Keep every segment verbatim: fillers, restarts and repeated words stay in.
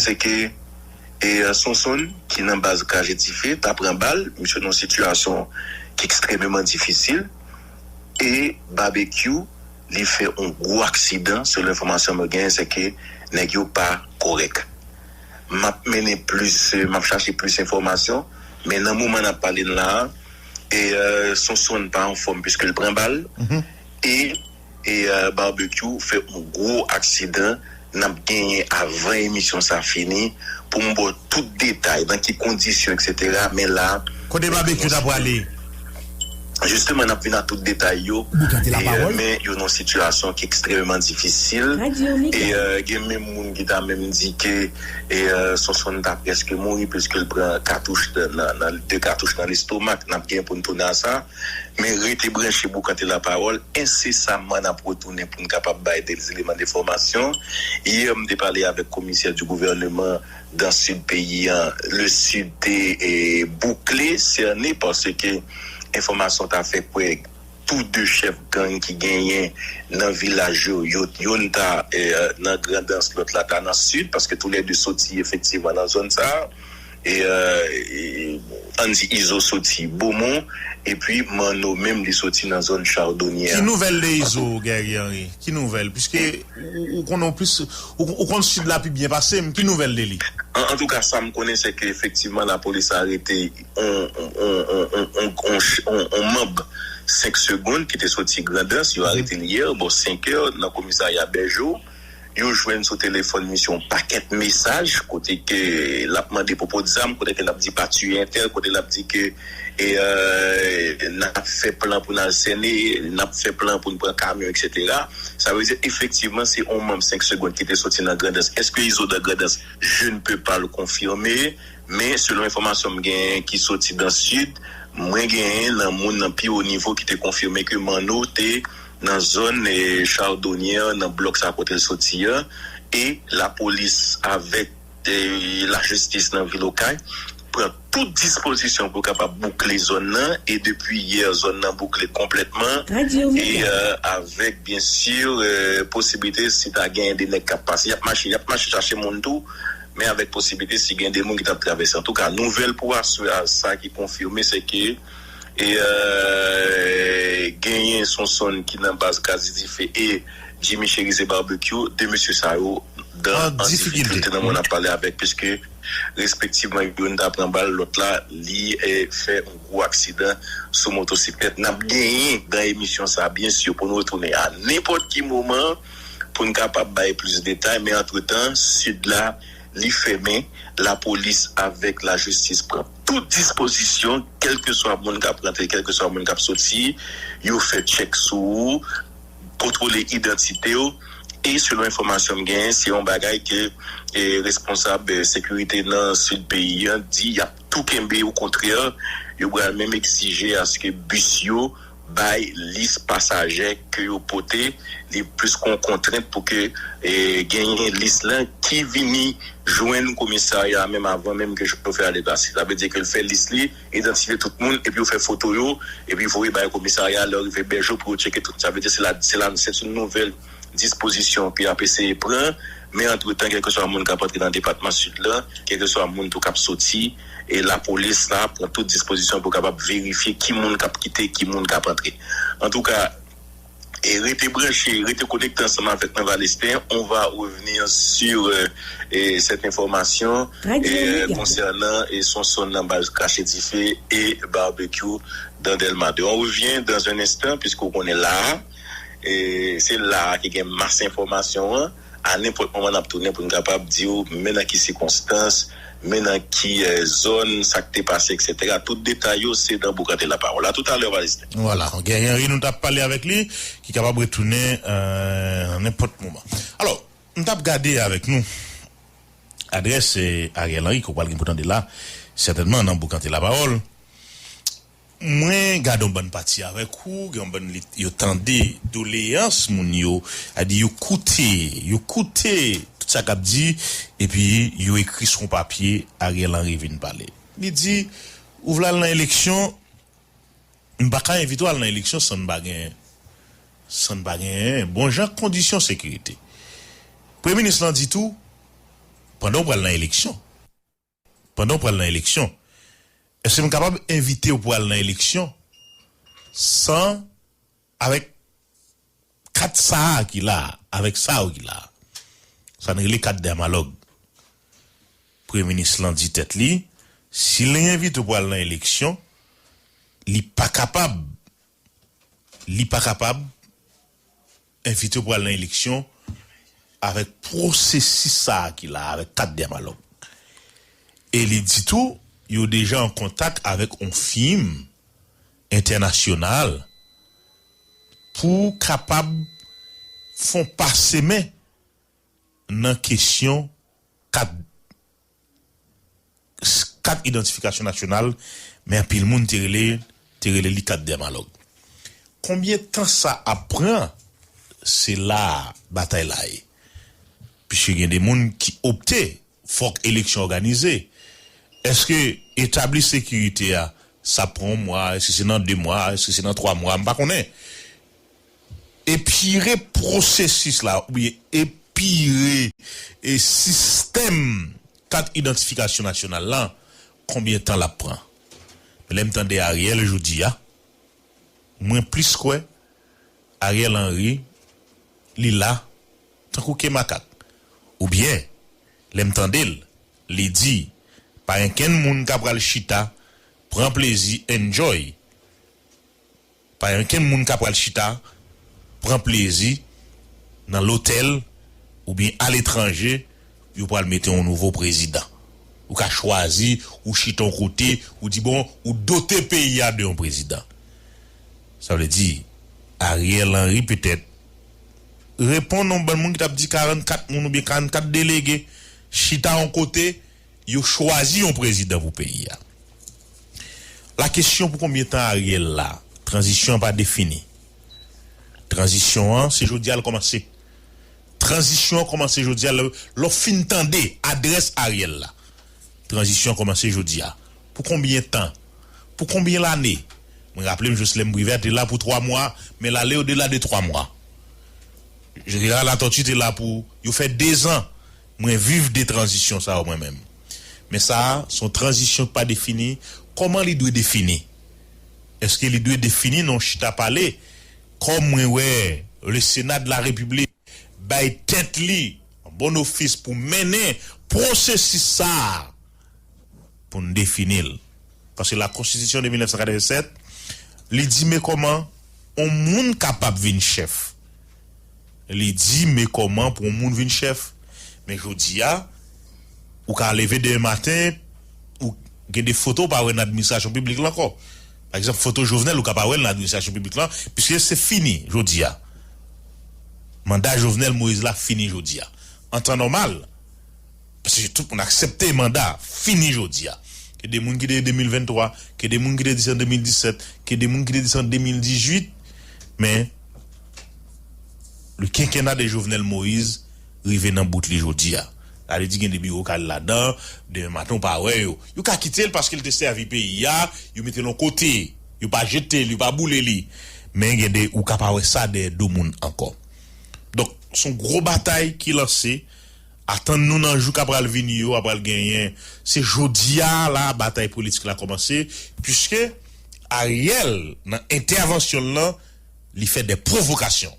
se ke e, Sonson, ki nan baz Krache Dife, ta pran bal, misye nan yon sitiyasyon ki ekstrèmeman difisil, e Babekyou, li fè yon gwo aksidan, selon enfòmasyon mwen genyen, se ke nèg yo pa kòrèk. M ap mennen plis, m ap chache plis enfòmasyon, men nan moman n ap pale n la a, e, Sonson pa anfòm piske l pran bal, e e, Barbecue fè yon gwo aksidan. N ap genyen avan emisyon sa fini pou m ba w tout detay, nan ki kondisyon, etsetera. Men la, Kote Barbecue ta prale? Jisteman, n ap vin a tout detay yo. Boukante lapawòl. Men yo nan sitiyasyon ki ekstrèmeman difisil. E, gen menm moun ki ta menm di ke e, Sonson ta prèske mouri piske l pran katouch nan, nan, nan, de katouch nan lestomak. N ap gen pou n tounen a sa. Men rete branche Boukante lapawòl. Ensesamman, n ap retounen pou n kapab bay de eleman de enfòmasyon. Yè, m te pale avèk komisè di gouvèneman dan sid peyi an. Le sid te e, boukle, sène, paske enfòmasyon ta fè kwè tou de chèf gang ki genyen nan vilaj yo, yo, youn ta e, nan Grandans, lòt la ta nan sid, paske toulède soti efektivman nan zòn sa a. E, e, ann di Izo soti Bomon, epi Manno menm li soti nan zòn Chardonnière. Ki nouvèl de Izo, Guerrier Henry? Ki nouvèl? Piske ou, ou konnen plis, ou, ou konn sid la pi byen pase m. Ki nouvèl de li? An, antouka, sa m konnen, se ke efektivman, lapolis arete yon, yon, yon, yon, yon, yon, yon, yon manb senk Segonn ki te soti Grandans, yo arete l yè, bò senk è, nan komisarya Bèjo. Yo jwenn sou telefòn misye yon pakèt mesaj, kote ke l ap mande pwopo zam, kote ke l ap di pa tiye entèl, kote l ap di ke e, e, n ap fè plan pou n al sène, n ap fè plan pou n pran kamyon, etsetera. Sa vle di, efektivman, se yon manm senk Segonn ki te soti nan Grandans. Èske Izo nan Grandans? Je ne peux pas le confirmer, men selon enfòmasyon m genyen ki soti dan sid, mwen genyen nan moun nan pi wo nivo ki te konfime ke Manno te nan zòn e, Chardonnière, nan blòk sa kote l soti a, e lapolis avèk e, lajistis nan vil Okay pran tout dispozisyon pou kapab boukle zòn nan, e depi yè, zòn nan boukle konplètman, e, e, avèk, byen si, e, posiblite si ta genyen de nèg k ap pase, y ap mache, y ap mache chache moun tou, men avèk posiblite si gen de moun ki t ap travèse. Antouka, nouvèl pou aswè a, sa ki konfime, se ke e, e, genyen Sonson ki nan baz Krache Dife e Jimmy Chérizier Barbecue, de mesye sa yo dan, an difikilte nan moman n ap pale avèk, piske respektivman, youn ta pran bal, lòt la, li e, fè yon gwo aksidan sou motosiklèt. N ap genyen dan emisyon sa, byen si, pou nou retounen a nenpòt ki moman pou n kapab bay plis detay, men antretan, sid la, li fèmen, lapolis avèk lajistis pran tout dispozisyon, kèlkeswa moun k ap rantre, kèlkeswa moun k ap soti, yo fè tchèk sou ou, kontwole idantite w, e selon enfòmasyon m genyen, se yon bagay ke e, responsab e, sekirite nan sid peyi an di y ap tou kenbe, okontrè, yo pral menm egzije aske bis yo bay lis pasaje ke yo pote, li plis kon kontrent pou ke e, genyen lis lan ki vini jwenn komisarya a menm avan menm ke chofè a deplase. Sa vle di ke l fè lis li, idantite tout moun, epi yo fè foto yo, epi voye bay komisarya a, lè yo rive Bèjo pou yo tcheke tout. Sa vle di se la, se la, se yon nouvèl dispozisyon ke y ap eseye pran, men antretan, kèlkeswa moun k ap antre nan depatman Sid la, kèlkeswa moun tou k ap soti, e lapolis la pran tout dispozisyon pou kapab verifye ki moun k ap kite, ki moun k ap antre. Antouka, e rete branche, rete konekte ansanm avèk mwen, Valestin. On va revenir sur euh, et cette information e, konsènan e Sonson nan baz Krache Dife e Barbecue dans Delma deux. On revient dans un instant, puisque w konnen la, e se la ki gen mas enfòmasyon an. A nenpòt moman, n ap tounen pou n kapab di w men nan ki sikonstans, men nan ki e, zòn, sa k te pase, etsetera. Tout detay yo, se nan Boukante Lapawòl. A toutalè, Valestin. Vwala, Guerrier Henry, nou t ap pale avèk li, ki kapab retounen e, nan nenpòt moman. Alò, m t ap gade avèk nou adrès e, Ariel Henry, ke w pral gen pou tande la, sètènman nan Boukante Lapawòl. Mwen gade yon bann pati avèk ou, gen yon bann li, yo tande doleyans moun yo, sa di yo koute, yo koute tout sa k ap di, epi yo ekri sou yon papye, Ariel Henry vin pale. Li di, ou vle al nan eleksyon, m pa ka envite w al nan eleksyon san n pa gen, san n pa gen bon jan kondisyon sekirite. Premye minis lan di tou, Pandan w pral nan eleksyon, pandan w pral nan eleksyon, èske m kapab envite w pou al nan eleksyon san, avèk kat sa a ki la a, avèk sa yo ki la a? Sa n rele kat dèmalòg. Premye minis lan di tèt li, si li envite w pou al nan eleksyon, li pa kapab, li pa kapab envite w pou al nan eleksyon avèk pwosesis sa a ki la a, avèk kat dèmalòg. E li di tou, yo deja an kontak avèk yon fim entènasyonal pou kapab fè yon pase men nan kesyon kat, kat idantifikasyon nasyonal, men anpil moun te rele, te rele li kat dèmalòg. Konbyen tan sa ap pran? Se la a batay la ye. Piske gen de moun ki opte, fòk eleksyon òganize. Èske etabli sekirite a, sa pran yon mwa, èske se nan de mwa, èske se nan twa mwa, m pa konnen. Epire pwosesis la, oubyen epire e sistèm kat idantifikasyon nasyonal la, konbyen tan l ap pran? Lè m tande Ariel jodi a, mwen plis kwè Ariel Henry, li la, tankou ke makak. Oubyen, lè m tande l, li di, pa gen kenn moun k ap pral chita, pran plezi, enjoy. Pa gen kenn moun k ap pral chita, pran plezi nan lotèl oubyen aletranje, yo pral mete yon nouvo prezidan. Ou ka chwazi, ou chita yon kote, ou di, bon, ou dote peyi a de yon prezidan. Sa vle di, Ariel Henry petèt reponn yon bann moun ki t ap di karannkat moun oubyen karannkat delege chita yon kote, yo chwazi yon prezidan pou peyi a. La kesyon pou konbyen tan Ariel la? Tranzisyon an pa defini. Tranzisyon an, se jodi a l kòmanse. Tranzisyon an kòmanse jodi a, lè, lè w fin tande adrès Ariel la. Tranzisyon an kòmanse jodi a. Pou konbyen tan? Pou konbyen lane? Mwen raple m Jocelerme Privert te la pou twa mwa, men l ale odela de twa mwa. Jeneral Latortue te la pou, yo fè dezan. Mwen viv de tranzisyon sa yo mwen menm. Men sa a, se yon tranzisyon ki pa defini. Kòman li dwe defini? Èske li dwe defini nan yon chita pale? Kòm mwen wè le Sénat de la République bay tèt li an bon ofis pou mennen pwosesis sa a pou n defini l. Paske la konstitisyon de mil nèf san katrevennsèt, li di men kòman yon moun kapab vin chèf. Li di men kòman pou yon moun vin chèf. Men jodi a, ou ka leve demen maten, ou gen de foto ou pa wè nan administrasyon piblik la ankò. Pa egzanp, foto Jovenel ou ka pa wè l nan administrasyon piblik la, piske se fini jodi a. Manda Jovenel Moïse la fini jodi a. An tan nòmal, paske tout moun aksepte manda fini jodi a. Ke de moun ki te de mil venntwa, ke de moun ki te di se an de mil disèt, ke de moun ki te di se an de mil dizuit, men le quinquennat de Jovenel Moïse rive nan bout li jodi a. Sa vle di gen de biwo k al ladan, demen maten ou pa wè yo. Yo ka kite l paske l te sèvi peyi a, yo mete l yon kote, yo pa jete l, yo pa boule li. Men gen de, ou ka pa wè sa dèyè do moun ankò. Donk, se yon gwo batay ki lanse. Atann nou nan jou k ap pral vini yo, ap pral genyen. Se jodi a la batay politik la kòmanse, piske Ariel, nan entèvansyon l lan, li fè de pwovokasyon.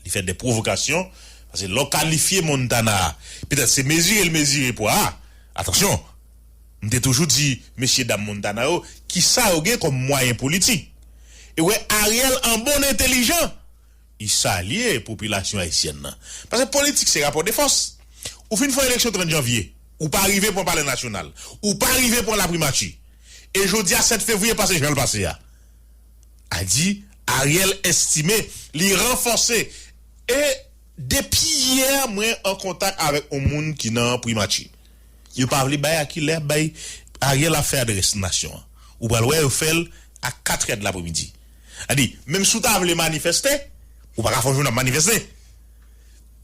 Li fè de pwovokasyon, paske lè w kalifye Montana a, petèt se mezire l mezire pwa a. Atansyon, m te toujou di, mesye dam Montana yo, kisa yo gen kòm mwayen politik. E w wè Ariel an bon entèlijan, li salye popilasyon ayisyèn nan. Paske politik se rapò de fòs. Ou fin fè yon eleksyon trant janvye, ou pa rive pran palè nasyonal, ou pa rive pran laprimati. E jodi a sèt fevriye pase jan l pase a. A di, Ariel estime, li ranfòse. E depi yè, mwen an kontak avèk yon moun ki nan primati. Yo pa vle bay a kilè, bay Ariel ap fè adrès nasyon an. Ou pral wè yo fè l a katrè de lapremidi. A di, menm si w ta vle manifeste, ou pa ka fè yon jounen ap manifeste.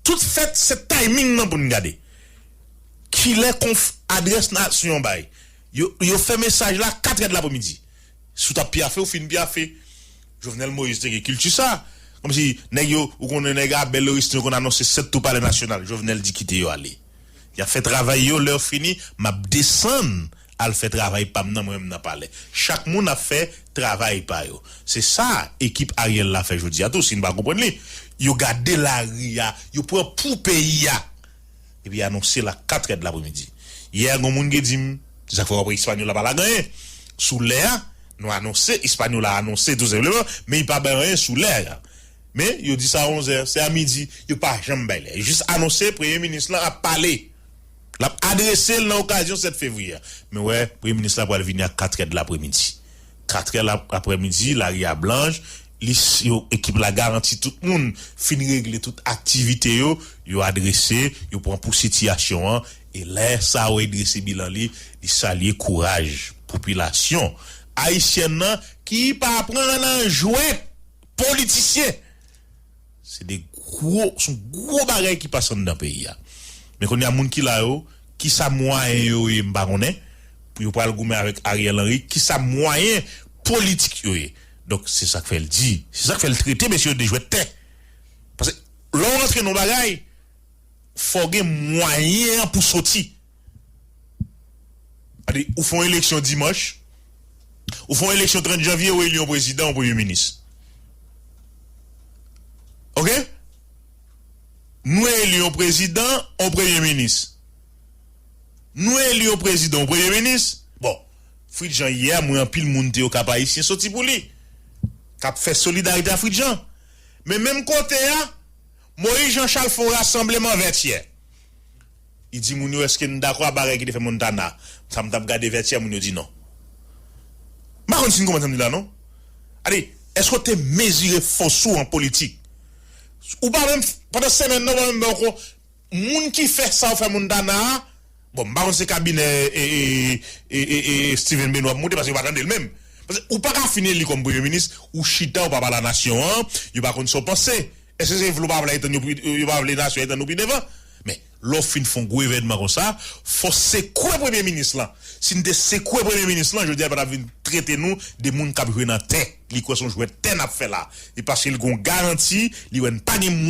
Tout fèt, se timing nan pou n gade. Kilè konf adrès nasyon an bay. Yo, yo fè mesaj la katrè de lapremidi. Si w t ap pyafe, ou fin pyafe. Jovenel Moïse te gen kilti sa. Kòmsi nèg yo, ou konnen nèg a bèl Loriston yo konn anonse sèt tou palè nasyonal. Jovenel di kite yo ale. Y ap fè travay yo, lè yo fini, m ap desann al fè travay pa m nan, mwen menm nan palè. Chak moun ap fè travay pa yo. Se sa ekip Ariel la fè jodi a tou, si n pa konprann li. Yo gade lari a, yo pran pou peyi a. Epi anonse l a katrè de lapremidi. Yè, gon moun ki di m, se sa k fè w ap wè Espanyòl la pa lage anyen. Sou lè a, nou anonse, Espanyòl la anonse tou senpleman, men li pa bay anyen sou lè a. Men, yo di sa a onzè, se a midi, yo pa janm bay lè. Jis anonse, premye minis lan ap pale. L ap adrese l nan okazyon sèt fevriye a. Men wè, premye minis la pral vini a katrè de lapremidi. Katrè lapremidi, lari a blanch, li, yo, ekip la garanti tout moun fin regle tout aktivite yo, yo adrese, yo pran pou sitiyasyon an, e lè sa a wè li drese bilan li, li salye kouraj popilasyon ayisyèn nan ki pa pran nan jwèt politisyen. Se de gwo, se yon gwo bagay ki pase anndan peyi a. Men kounye a, moun ki la yo, kisa mwayen yo ye, m pa konnen, pou yo pral goumen avèk Ariel Henry, kisa mwayen politik yo ye. Donk, se sa k fè l di, se sa k fè l trete mesye yo de jwèt tè. Paske, lè w rantre nan yon bagay, fò w gen mwayen an pou soti. Gade, ou fè yon eleksyon dimanch, ou fè yon eleksyon trant janvye, ou eli yon prezidan, yon premye minis. Oke? Nou eli yon prezidan, yon premye minis. Nou eli yon prezidan, yon premye minis. Bon, Fritz Jean yè, mwen anpil moun te yo Kap Ayisyen soti pou li. K ap fè solidarite a Fritz Jean. Men menm kote a, Moyiz Jan Chal fè yon rasanbleman Vètyè. Li di moun yo, èske n dakò a bagay ki te fè Montana? Sa m t ap gade Vètyè, moun yo di non. M pa konn si n konprann sa m di la, non. Gade, èske w te mezire fòs ou an politik? Ou pa menm, pandan semèn nan, ou pa menm ba w kon, moun ki fè sa ou fè Montana a, bon, m pa konn se kabinè e, e, e, e, e Steven Benoît ap moute, paske yo pa tande l menm. Paske ou pa ka fin eli kòm premye minis, ou chita, ou pa pale a nasyon an, yo pa konn sa w panse. Èske se vle ou pa vle, yo pa vle nasyon an tann ou pi devan? Men, lè w fin fè yon gwo evènman konsa, fò w sekwe premye minis lan. Si n te sekwe premye minis lan, jodi a, l pa t ap vin trete nou de moun k ap jwe nan tè. Li kwè se yon jwèt tè n ap fè la. E paske l gen yon garanti, li wè n pa gen